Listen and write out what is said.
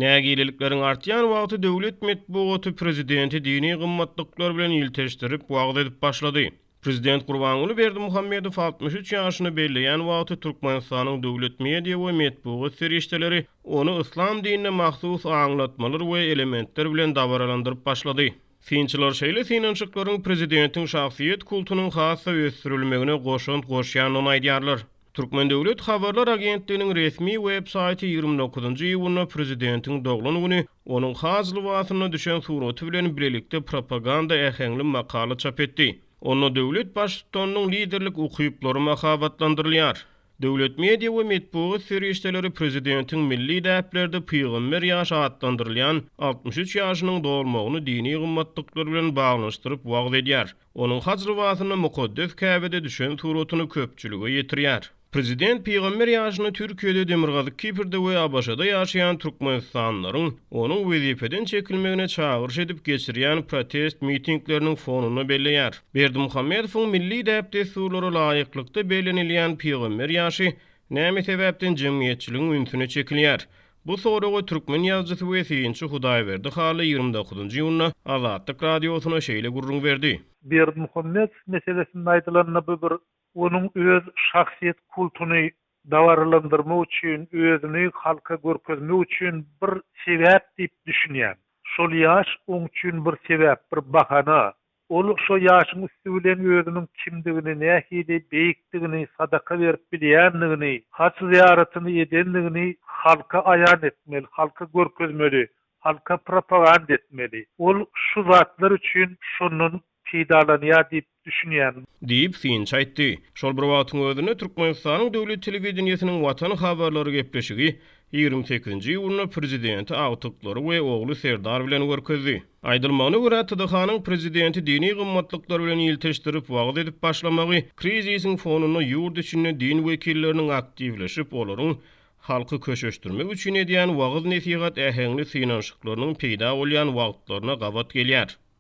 Nägilelikleriň artýan wagty döwlet metbugaty prezidenti dini gymmatlyklar bilen ilteşdirip wagyz edip başlady. Prezident Gurbanguly Berdimuhamedow 63 ýaşyny belleýän wagty Türkmenistanyň döwlet media we metbugat serişdeleri ony yslam dinine mahsus aňlatmalar we elementler bilen dabaralandyryp başlady. Synçylar şeýle synanyşyklaryň prezidentiň şahsyýet kultunyň has-da ösdürilmegine goşant goşýandygyny aýdýarlar. Türkmen döwlet habarlar agentliginiň resmi web saýty 29-njy iýunda prezidentiň doglan güni onuň haj lybasynda düşen suraty bilen bilelikde propaganda äheňli makala çap etdi. Onda döwlet Baştutanynyň liderlik ukyplary mahabatlandyrylýar. Döwlet media we metbugat serişdeleri prezidentiň milli däplerde pygamber ýaşy atlandyrylýan 63 ýaşynyň dolmagyny dini gymmatlyklar bilen baglanyşdyryp wagyz edýär. Onuň haj lybasynda mukaddes Käbede düşen suratyny köpçülige ýetirýär. Prezident pygamber ýaşyny Türkiýede, Demirgazyk Kiprde we ABŞ-da ýaşaýan türkmenistanlylaryň onuň wezipeden çekilmegine çagyryş edip geçirýän protest mitingleriniň fonunda belleýär. Berdimuhamedowyň milli däp-dessurlara laýyklykda bellenilýän pygamber ýaşy näme sebäpden jemgyýetçiligiň ünsüne çekilýär? Bu soraga türkmen ýazyjysy we synçy Hudaýberdi Hally 29-njy iýunda Azatlyk Radiosyna şeýle gürrüň berdi. Berdimuhamedow meselesinde aýdylanda bu bir onuň öz şahsyýet kultuny dabaralandyrmak üçin, özüni halka görkezmek üçin bir sebäp diýip düşünýän. Şol ýaş oň üçin bir sebäp, bir bahana. Ol şo ýaşyň üsti bilen özüniň kimdigini, nähili beýikdigini, sadaka berip bilýändigini, haj zyýaratyny edendigini halka aýan etmeli, halka görkezmeli, halka propaganda etmeli. Ol şu zatlar üçin şondan peýdalanýar diýip düşünýän. Diýip, synçy aýtdy. Şol bir wagtyň özünde, Türkmenistanyň döwlet telewideniýesiniň Watan habarlary gepleşigi 28-nji iýunda prezidenti agtyklary we ogly Serdar bilen görkezdi. Aýdylmagyna görä, TDH-nyň prezidenti dini gymmatlyklar bilen ilteşdirip wagyz edip başlamagy krizisiň fonunda ýurt içinde din wekilleriniň aktiwleşip, olaryň halky köşeşdirmek üçin edýän wagyz-nesihat äheňli synanyşyklarynyň peýda bolýan wagtlaryna gabat gelýär.